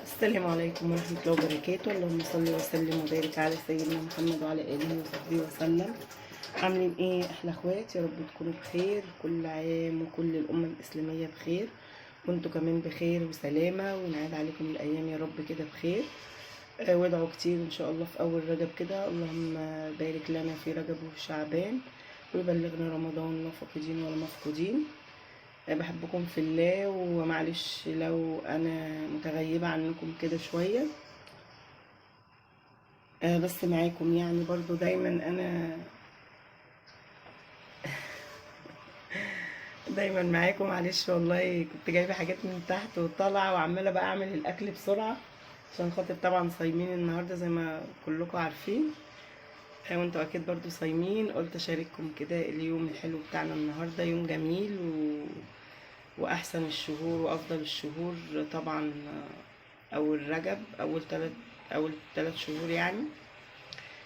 السلام عليكم ورحمة الله وبركاته. اللهم صل وسلم وبارك على سيدنا محمد وعلى آله وصحبه وسلم. عاملين ايه احلى اخوات؟ يا رب تكونوا بخير، كل عام وكل الأمة الإسلامية بخير، وانتوا كمان بخير وسلامة، ونعاد عليكم الأيام يا رب كده بخير. وادعوا كتير إن شاء الله في أول رجب كده، اللهم بارك لنا في رجب وفي شعبان، ويبلغنا رمضان لا فاقدين ولا مفقودين. بحبكم في الله، ومعلش لو انا متغيبة عنكم كده شوية، بس معاكم يعني برضو دايما انا دايما معاكم. معلش والله كنت جايبة حاجات من تحت وطالعة وعمالة بقى اعمل الاكل بسرعة عشان خاطر طبعا صايمين النهاردة زي ما كلكم عارفين، وانتوا اكيد برضو صايمين. قلت اشارككم كده اليوم الحلو بتاعنا النهاردة، يوم جميل واحسن الشهور وافضل الشهور طبعا، اول رجب، اول ثلاث شهور يعني.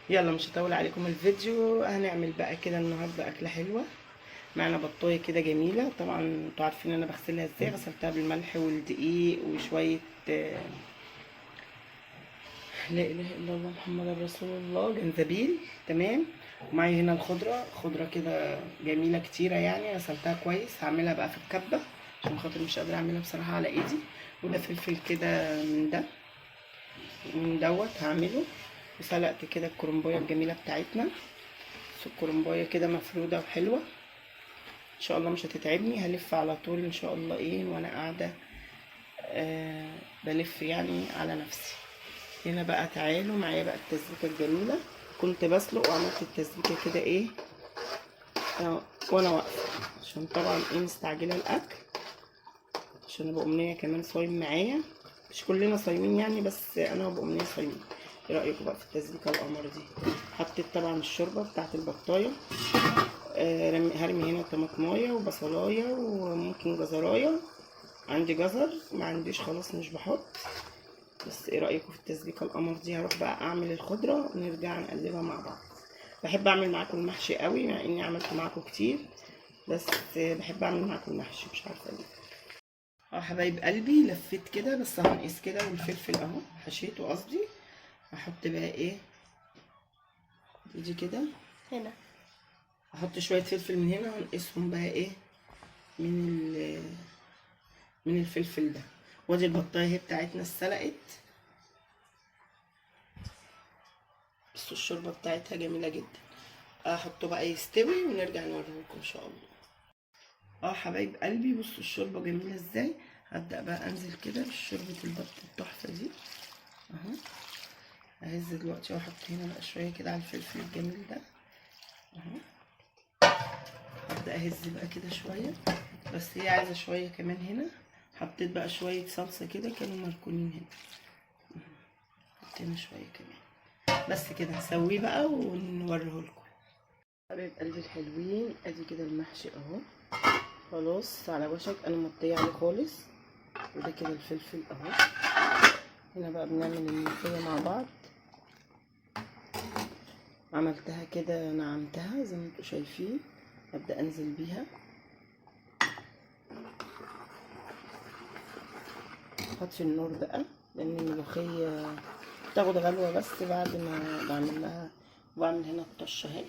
يلا مش هطول عليكم الفيديو، هنعمل بقى كده النهارده اكله حلوة. معانا بطايه كده جميلة، طبعا انتوا عارفين انا بغسلها ازاي، غسلتها بالملح والدقيق وشوية لا اله الا الله محمد رسول الله، جنزبيل. تمام. ومعايا هنا الخضرة، خضرة كده جميلة كتيرة يعني، غسلتها كويس، هعملها بقى في الكبه عشان خاطر مش قادرة اعملها بصراحة على ايدي. وده فلفل كده من ده من دوت هعمله. وسلقت كده الكرنبايه الجميلة بتاعتنا، بس الكرنبايه كده مفروده وحلوه ان شاء الله مش هتتعبني. هلف على طول ان شاء الله ايه وانا قاعدة، بلف يعني على نفسي. هنا بقى تعالوا معايا بقى التسبيكه الجميلة، كنت بسلق وعملت التسبيكه كده ايه، وانا واقفة عشان طبعا ايه مستعجلة الاكل، عشان ابو امنية كمان صايم معايا، مش كلنا صايمين يعني، بس انا وابو امنية صايمين. ايه رايكم بقى في التسبيكه القمر دي؟ حطيت طبعا الشوربة بتاعت البطايه، هرمي هنا طماطمايه وبصلايه وممكن جزرايه، عندي جزر ما عنديش خلاص مش بحط. بس ايه رايكم في التسبيكه القمر دي؟ هروح بقى اعمل الخضرة ونرجع نقلبها مع بعض. بحب اعمل معاكم المحشي قوي، مع اني عملت معاكم كتير، بس بحب اعمل معاكم المحشي مش عارفه ليه. حبايب قلبي لفيت كده، بس هنقص كده، والفلفل اهو حشيته قصدي. هحط بقى ايه دي كده هنا، هحط شوية فلفل من هنا، وهنقصهم بقى ايه من الفلفل ده. وادي البطايه اهي بتاعتنا اتسلقت، بس الشوربة بتاعتها جميلة جدا. احطه بقى يستوي ونرجع نوريهولكم ان شاء الله. حبايب قلبي بصوا الشوربة جميلة ازاي. هبدا بقى انزل كده بشوربه البط التحفة دي اهو، اهز دلوقتي واحط هنا بقى شوية كده على الفلفل الجميل ده اهو. هبدا اهز بقى كده شوية، بس هي عايزه شوية كمان. هنا حطيت بقى شوية صلصه كده كانوا مركونين هنا، حطينا شوية كمان، بس كده. هسويه بقى ونوريهولكم. حبايب قلبي الحلوين ادي كده المحشي اهو خلاص على وشك، انا مطية عليه خالص. وده كده الفلفل اهو. هنا بقى بنعمل الملوخية مع بعض، عملتها كده نعمتها زي ما انتوا شايفين. هبدأ انزل بيها، هطفي النور بقى لان الملوخية بتاخد غلوة بس بعد ما بعمل لها. وبعمل هنا الطشة اهي،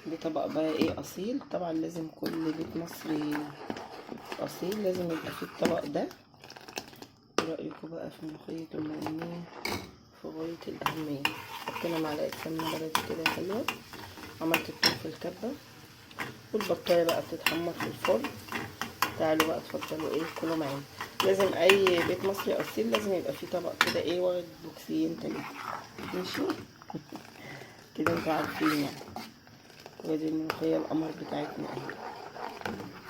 دي طبق بقى ايه اصيل، طبعا لازم كل بيت مصري اصيل لازم يبقى فيه الطبق ده. ايه رايكم بقى في ملوخية ام امنية؟ في غاية الاهمية. حطينا معلقه سمنه بلدي كده حلوة، عملت التوم في الكبه، والبطايه بقى بتتحمر في الفرن. تعالوا بقى اتفضلوا ايه كلوا معانا. لازم اي بيت مصري اصيل لازم يبقى فيه طبق كده ايه واخد بوكسيين تلاتة، ماشي كده انتوا عارفين يعني. وادي الملوخية القمر بتاعتنا اهي،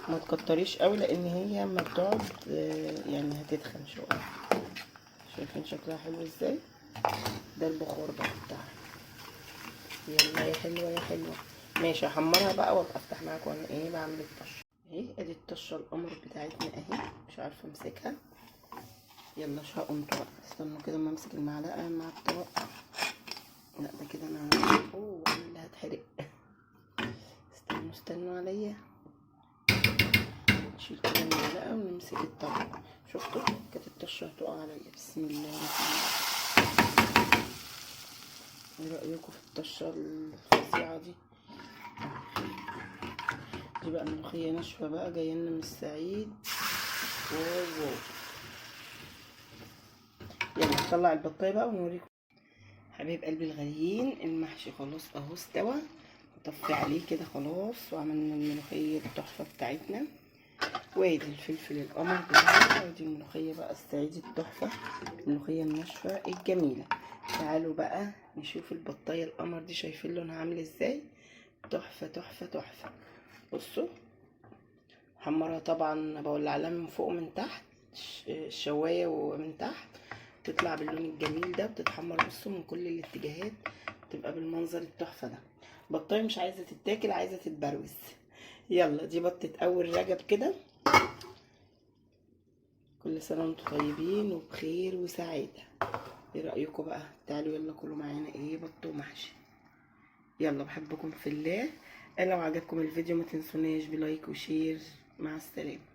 ما تكتريش قوي لان هي اما بتقعد يعني هتتخن شوية. شايفين شكلها حلو ازاي؟ ده البخار بقى بتاعها. يلا يا حلوة يا حلوة، ماشي. هحمرها بقى وابقى افتح معاكم وانا ايه بعمل الطشه اهي. ادي الطشه القمر بتاعتنا اهي، مش عارفه امسكها. يلا شقوا انتوا بقى، استنوا كده اما امسك المعلقة مع الطبق. لا ده كده انا انا اللي هتحرق. استنوا استنوا عليا، نشيل كده المعلقة ونمسك الطبق. شفتوا كانت الطشه هتقع عليا. بسم الله الرحمن الرحيم. ايه رايكم في الطشه الفظيعة دي؟ دي بقى ملوخية ناشفة بقى، جاية لنا من الصعيد. wow wow. يلا نطلع البطايه بقى ونوريكم. حبايب قلبي الغاليين، المحشي خلاص اهو استوى، طفي عليه كده خلاص، وعملنا الملوخية التحفة بتاعتنا. وادي الفلفل القمر بتاعنا، وادي الملوخية بقى الصعيدي التحفة، الملوخية الناشفه الجميلة. تعالوا بقى نشوف البطايه القمر دي، شايفين لونها عامل ازاي؟ تحفة تحفة تحفة. بصوا حمرها طبعا، بولع لها من فوق ومن تحت، الشوايه ومن تحت، تطلع باللون الجميل ده، بتتحمر بصوا من كل الاتجاهات، تبقى بالمنظر التحفة ده. بطايه مش عايزه تتاكل، عايزه تتبروز. يلا دي بطه اول رجب كده. كل سنة وانتم طيبين وبخير وسعادة. ايه رايكم بقى؟ تعالوا يلا كلوا معانا ايه، بط ومحشي. يلا بحبكم في الله. لو عجبكم الفيديو ما تنسوناش ب like و share. مع السلامة.